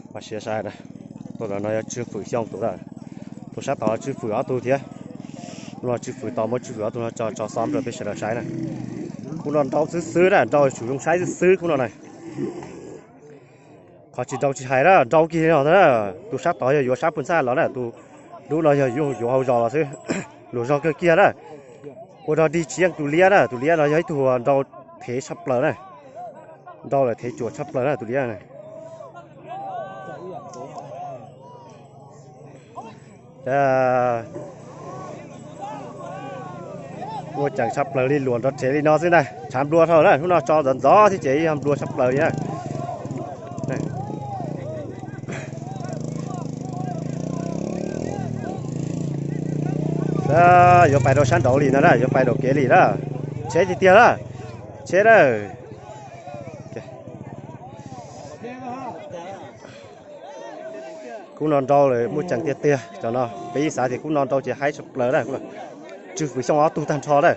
Qhov siab sai na, tus no yog Tswv Fwm Xyooj tus na, tus sab tod Tswv Fwm ob tug thiab. Hnub no Tswv Fwm tau muab Tswv Fwm ob tug no tso tso xov rau peb sawv daws saib na. Khub no nrau xwb xwb na, nrau tsum zoo saib xwb xwb khub no na. Qhov tsis nrau tsis hais na, nrau kiag no na. Tus sab tod yog yuav sab puag ntxaj los na, tus dub no yog yuav hauv zos los xwb. Luag zog kawg kiag na. Ua rog dig tsis yeej tus liab na, tus liab no yog ib tug nrau thev tshaj plaws na. Nrau lawm thev cuam tshaj plaws na tus liab na. Muaj ceem tshaj plaws li, luam nrov rhev li no xwb ntag, tshav nplua dhau na, hnub no tso ntxov ntxov thiab ces yog nplua tshaj plaws li na. Yuav pais rau sab nraud li no na, yuav pais rau kev li na. Tsheb tiag tiag na, tsheb na. Khub no nrau lawm muaj ceem tiag tiag, cov no peb xav tias khub no nrau ces haib tshaj plaws na. Tswv Fwm Xyooj ob tug tag nrho na.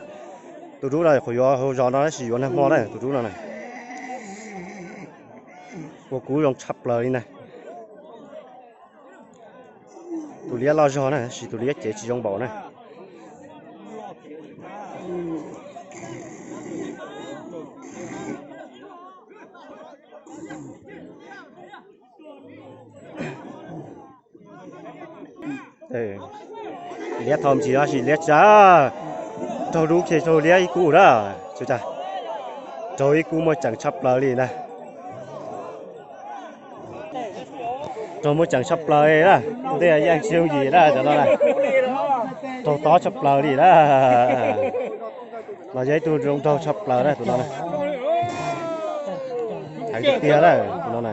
Tus dub no qhuav yuav hauv zos no tab sis yuav nag hmo na, tus dub no na. Ua kub zoo tshaj plaws li na. Tus liab loj zog na, tab sis tus liab cev tsis zoo npaum na. Liab thaum ntsis no sis liab tsa, raug dub ces raug liab ib kub na. Raug ib kub muaj ceem tshaj plaws li na. Raug muaj ceem tshaj plaws li na. Tej yeej tsis yooj yim na cov no na. Raug tob tshaj plaws li na. Los yog ib tug zoo nraug tshaj plaws na tus no na. Heev tiag tiag na tus no na.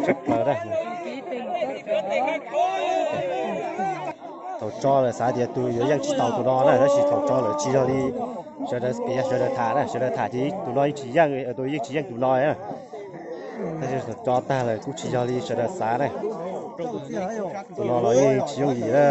Tshaj plaws na. Thaum tso lawm xav tias tus yuav yeej tsis tau tus no na, tab sis thaum tso lawm tsis yog li sawv daws piav sawv daws tham na, sawv daws tham ces tus no yeej tsis yeej, tus yeej tsis yeej tus no na. Tab sis thaum tso tag lawm kuj tsis yog li sawv daws xav na. Tus no los yeej tsis yooj yim na.